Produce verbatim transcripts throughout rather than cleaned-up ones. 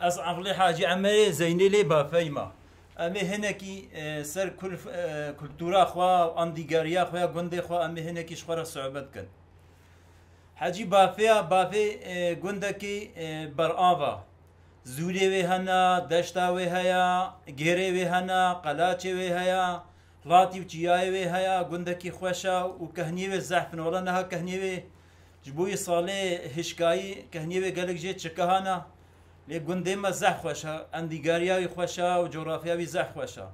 Ez Evlê Hacî Emerê Zeynelê bafey me. Em ê hinekî, e, ser kul-, e, kultura xwe û andîgariya xwe ya gundê xwe em ê hinekî ji xwe re sohbet kin. Hecî bafeya, bafê, e, gundekî, e, berav e. Zûrê wê hene, deşta wê heye, gêrê wê hene, qelaçê wê heye, hilatî û çiyayê wê heye, gundekî xweş e û kehniyê wê zehf in. Wela niha kehniyê wê ji bo wî salê hişkayî kehniyê wê gelek jê çikehana. Lê gundê me zehf xweş e, endîgariya wî xweş e û coxrafya wî zehf xweş e.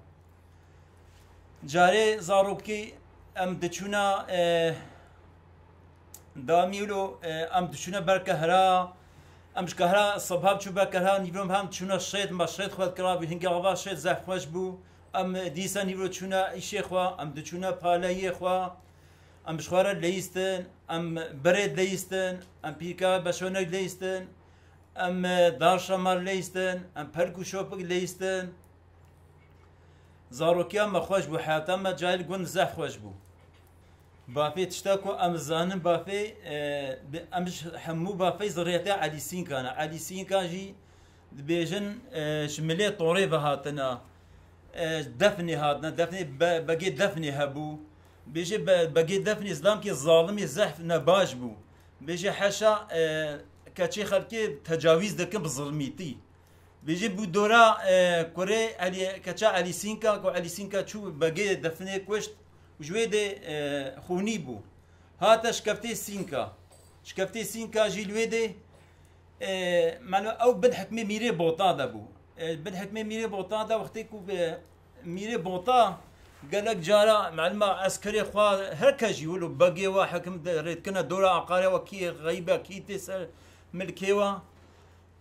Carê zarokî em diçûna, e, damîlo, e, em diçûna ber kehra, em ji kehra sebha çû ber kehra, nîvro em hem çûna şêt, me şêt xwe dikira, hingê ava şêt zehf xweş bû. Em dîsa nîvro çûna îşê xwe, em diçûna paleyê xwe, em ji xwe re leyîstin, em birê leyîstin, em pîrka beşonek leyîstin, em, e, dar şamar leyîstin, em perk û şopik leyîstin. Zarokiya me xweş bû, heyata me cayê li gund zehf xweş bû. Bafê tişta ku em zanin, bafê, e, bi-, em ji hemû bafê zirriyetê Elî Sînka ne. Elî Sînka jî dibêjin, e, ji milê torê ve hatine, e, defnê hatine, defnê be-, begê defnê hebû. Bêje be-, begê defnê zilamkê zalimê zehf nebaş bû. Bêje heşa, e, keçê xelkê tecawîz dikin bi zilmîtî. Bêje bû dora, e, kurê Elî, keça Elî Sînka, ku Elî Sînka çû begê definê kuşt û ji wê dê, e, xûnî bû. Hate şikeftê Sînka. Şikeftê Sînka jî li wê dê, e, melo ew bin hikmê mîrê Bota de bû. E, bin hikmê mîrê Bota de wextê ku, e, mîrê Bota gelek cara melima eskerê xwe her kes jî wilo begê we hekim de rêdkine dora aqarê we kî xeybe kî tê ser milkê we.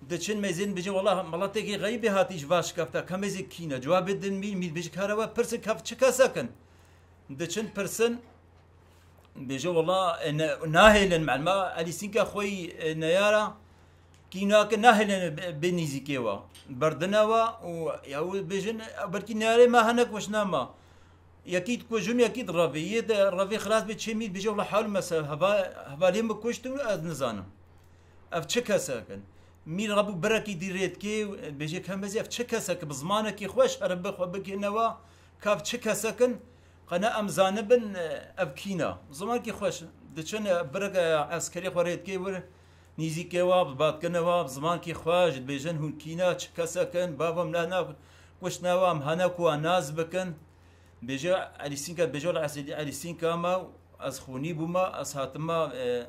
Diçin mezin bêje, "Wela miletêkî xeyîbê hatî ji va şikefta, kemê zî kîne?" Cewabê din mîr, mîr bêje, "Kara we pirsin, kev çi kesek in?" Diçin pirsin, bêje, "Wela, e, ne, nahêlin, melma Elî Sînka xwe yî, e, neyara, kî nake nahêlin bê, bê nîzîkê we." Berdine we û ya wî bêjin, "Belkî neyarê me hene kuşna me." Yekî dikujim, yekî direvê. Yê de revê xilas bê çê mîr bêje, "Wela hal me se, heva-, hevalê min kuştin û ez nizanim. Ev çi kesek in?" Mîr rebû birekî dî rêdikê û bêje, "Kemezî ev çi kesek bi zimanekî xweş here bi xwe bigihîne we, ka ev çi kesek in? Qe ne em zanibin, ev kîna." Zimanekî xweş. Diçin, birek, e, eskerê xwe rêdikê wir, nîzîkê we, bi batkine we, bi zimankî xweş dibêjin, "Hûn kîna, çi kesek in? Bava min ne, ne, kuştine we, em hene ku we nas bikin." Bêje Elî Sînka, bêje, "Wela ez êdî Elî Sînka me û ez xûnî bûme, ez hatime, e,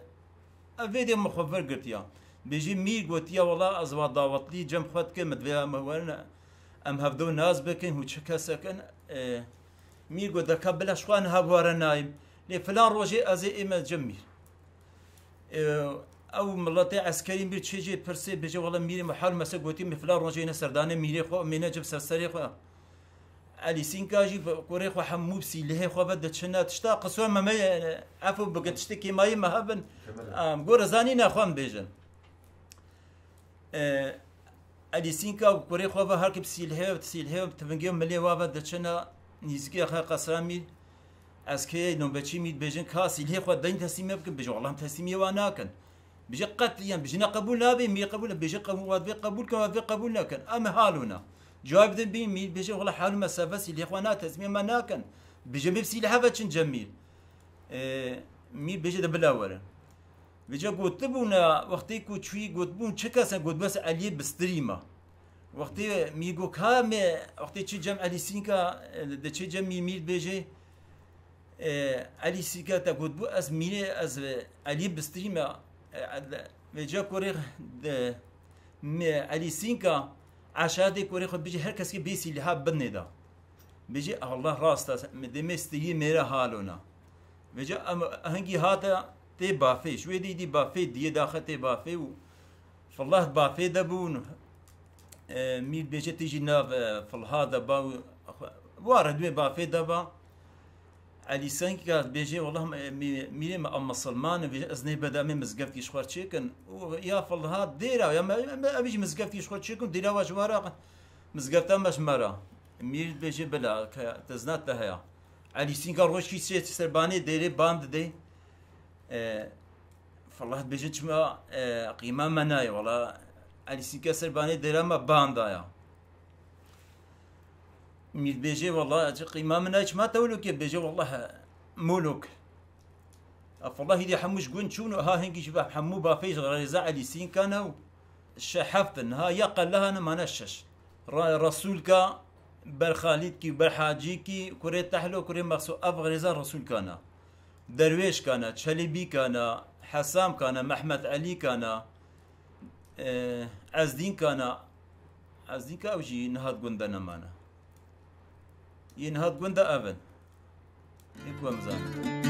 ev vê dê min xwe vir girtiya." Bêje mîr gotiya, "Wela ez wa dawetlî cem xwe dikim, min divê em werin, em hevdo nas bikin, hû çi kesek in?" E, mîr got, "Deka bila ji xwe niha bi we re nayêm. Lê filan rojê ez ê ême cem mîr." E, ew miletê eskerî mîr çê jê pirsê, bêje, "Wela mîrê me hal mese gotî, me filan rojê ne serdanê mîrê xwe, mêne cem ser serê xwe." Elî Sînka jî bi kurê xwe hemû bi sîlihê xwe ve diçine tişta. Qisûr me me, e, efû bike tiştê kêmayî me hebin. Em, gor zanî nexwe em bêjin. E, Elî Sînka û kurê xwe ve her ki bi sîlihê, bi sîlihê, bi tivingê û milê wa ve diçine nîzikê xe qesra mîr. Eskerê nobetçî mîr bêjin, "Ka sîlihê xwe deyn teslîmê bikin." Bêje, "Wela em teslîmê wa nakin." Bêje, "Qetliyen." Bêje, "Ne qebûl nabe, mîr qebûl e." Bêje, "Qebûl, wa divê qebûl kin, wa divê qebûl nekin. Em ê halûna." Cewab din bî, mîr bêje, "Wela halû me seve, sîlihê xwe na teslîmê me nakin." Bêje, "Bê bi sîlihe ve çin cem mîr." E, mîr bêje, "De bila werin." Vêca gotibûne, wextê ku çûyî gotibûn, çi kese gotibû, ez Eliyê Bistirî me. Wextê mîr got, "Ka me, wextê çi cem Elî Sînka, e, de çi cem mîr, mîr bêjê, e, Elî Sînka te gotibû, ez mîrê, ez, e, Eliyê Bistirî me." E, vêca kurê de, me, Elî Sînka, eşadê kurê xwe bêjê, her kes ki bê sîliha binê da. Bêjê, "Allah rast e, me demê stiyî mêre halona." Vêca em hingî hate tê bafê. Ji wê dî dî bafê diyê daxe tê bafê û filah bafê de bûn. E, mîr bêje tê jî nav, e, filha de ba û ware duê bafê de ba. Elî Sînka bêje, "Wela me, mî-, mîrê me em misilman in." Vêje, "Ez nê beda me mizgeftî ji xwe çêkin." Û ya filha dêra, ya me, me, ev jî mizgeftî ji xwe çêkin, dêra wa ji wara mizgefta me ji me re. Mîr bêje, "Bila, ke te zina te heye." Elî Sînka roj kî çê serbanê dêrê ban didê. E, Filah dibêjin, "Çima, e, qîma me nayê, wela Elî Sînka ser banê dêra me bandaya. Mîr bêjê, "Wallah, ez qîma min hiç ma tewlokê." Bêjê, "Wallah, molok." Ev wallah hîdî hemû ji gund çûn û ha hingî ji be hemû bafê ji rêza Elî Sînka ne û şe heft in. Ha ya qella hane mane şeş. Ra-, Resûlka ber Xalîdkî û ber Hacîkî, kurê Tehlo, kurê Mexsû, ev rêza Resûlka ne. Derwêşka ne, Çelîbîka ne, Hesamka ne, Mehmet Elîka ne, e, Ezdînka ne. Ezdînka ew jî niha di gund de nemane. Yê niha di gund de ev in. Ê ku em zanin.